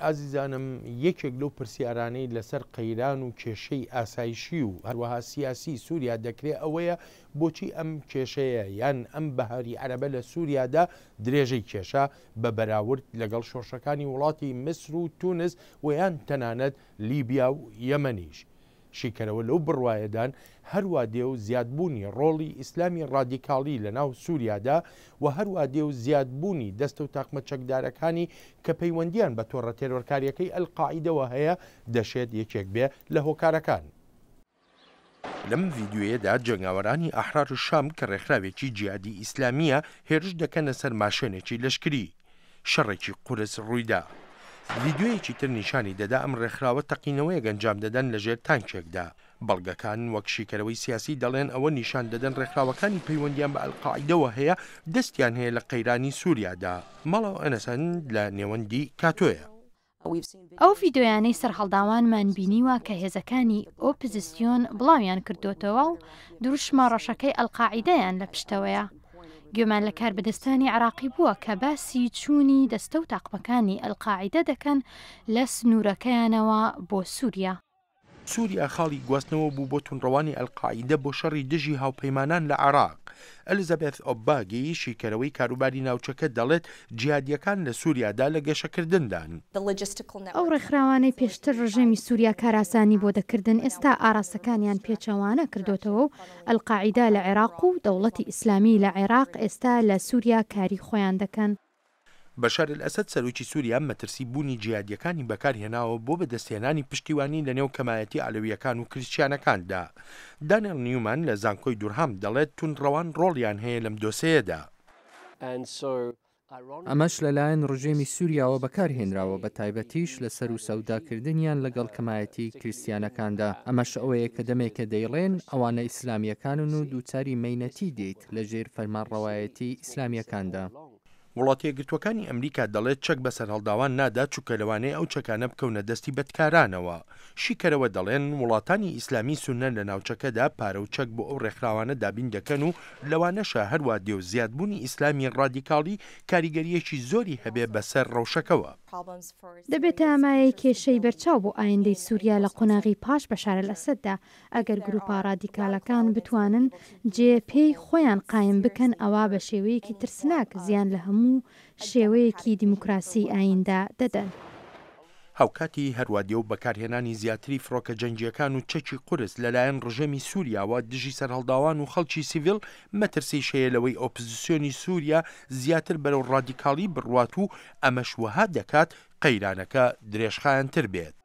ئازیزانم یەکێک لەو پرسیارانەی لەسەر قەیران و کێشەی ئاسایشی و هەروەها سیاسی سووریا دەکرێ ئەوەیە بۆچی ئەم کێشەیە یان ئەم بەهاری عەرەبە لە سووریادا درێژەی کێشا بە بەراورد لەگەڵ شۆڕشەکانی وڵاتی میسر و تونس و یان تەنانەت لیبیا و یەمەنیش. شیکەرەوە لەو بڕوایەدان هەروا دێ و زیادبوونی ڕۆڵی ئیسلامی ڕادیکاڵی لە ناو سووریادا و هەروا دێ و زیادبوونی دەستە و تاقمە چەکدارەکانی کە پەیوەندییان بە تۆڕە تێرۆرکارییەکەی ئەلقاعیدەوە هەیە دەشێت یەکێک بێ لە هۆکارەکان. لەم ڤیدیۆیەدا جەنگاوەرانی ئەحرار شام کە ڕێکخراوێکی جیهادی ئیسلامییە هێرش دەکەنە سەر ماشێنێکی لەشکری. شەڕێکی قورس ڕوویدا. ڤیدیۆیەکی تر نیشانی دەدا ئەم ڕێکخراوە تەقینەوەیەک ئەنجام دەدەن لە ژێر تانکێکدا. بەڵگەکان وەک شیکەرەوەی سیاسی دەڵێن ئەوە نیشان دەدەن ڕێکخراوەکانی پەیوەندیان بە ئەلقاعیدەوە هەیە دەستیان هەیە لە قەیرانی سوریادا. ماڵاو ئەنەسەن لە نێوەندی کاتۆیە. ئەو ڤیدۆیانەی سەرهەڵداوانمان بینیوە کە هێزەکانی ئۆپزسیۆن بڵاویان کردۆتەوە و دروشمە ڕەشەکەی ئەلقاعیدەیان لە پشتەوەیە. گوێمان لە کاربەدەستانی عێراقی بووە کە باسی چوونی دەستە و تاقمەکانی ئەلقاعیدە دەکەن لە سنوورەکەیانەوە بۆ سووریا. سووریا خاڵی گواستنەوە بوو بۆ توندڕەوانی ئەلقاعیدە بۆ شەڕی دژی هاوپەیمانان لە عێراق. ئەلیزابێث ئۆباگی، شیکەرەوەی کاروباری ناوچەکە دەڵێت جیهادییەکان لە سووریادا لە گەشەکردندان. ئەو ڕێکخراوانەی پێشتر ڕژێمی سووریا کارئاسانی بۆ دەکردن، ئێستا ئاراستەکانیان پێچەوانە کردۆتەوە و ئەلقاعیدە لە عێراق و دەوڵەتی ئیسلامی لە عێراق ئێستا لە سووریا کاری خۆیان دەکەن. بەشار ئەلئەسەد سەرۆکی سووریا مەترسی بوونی جیهادییەکانی بەکارهێناوە بۆ بەدەستهێنانی پشتیوانی لەنێو کەمایەتی عەلەوییەکان و کریسچیانەکاندا. دانێڵ نیومان لە زانکۆی دورهام دەڵێت توندڕەوان ڕۆڵیان هەیە لەم دۆسێیەدا. ئەمەش لەلایەن ڕژێمی سووریاوە بەکارهێنراوە، بەتایبەتیش لە سەروسەوداکردنیان لەگەڵ کەمایەتی کریستیانەکاندا. ئەمەش ئەوەیە کە دەمێکە دەیڵێن ئەوانە ئیسلامییەکانن و دووچاری مەینەتی دێیت لەژێر فەرمانڕەوایەتی ئیسلامییەکاندا. وڵاتەیەکگرتووەکانی ئەمریکا دەڵێت چەک بە سەرهەڵداوان نادات چونکە لەوانەیە ئەو چەکانە بکەونە دەستی بەدکارانەوە. شیکەرەوە دەڵێن وڵاتانی ئیسلامی سوننە لە ناوچەکەدا پارە و چەک بۆ ئەو ڕێکخراوانە دابین دەکەن و لەوانەشە هەروا دێ و زیادبوونی ئیسلامی ڕادیکاڵی کاریگەرییەکی زۆری هەبێ بەسەر ڕەوشەکەوە. دەبێتە مایەی کێشەی بەرچاو بۆ ئایندەی سوریا لە قۆناغی پاش بەشار ئەلئەسەددا، ئەگەر گروپە ڕادیکالەکان بتوانن جێ پێی خۆیان قایم بکەن ئەوا بە شێوەیەکی ترسناک زیان لە هەموو شێوەیەکی دیموکراسی ئایندە دەدەن. هاوکاتی هەروادێ و بەکارهێنانی زیاتری فڕۆکە جەنگییەکان و چەکی قورس لەلایەن ڕژێمی سوریاوە دژی سەرهەڵداوان و خەڵکی سیڤیل، مەترسیش هەیە لەوەی ئۆپزسیۆنی سوریا زیاتر بەرەو ڕادیکاڵی بڕوات و ئەمەش وەها دەکات قەیرانەکە درێژخایەنتر بێت.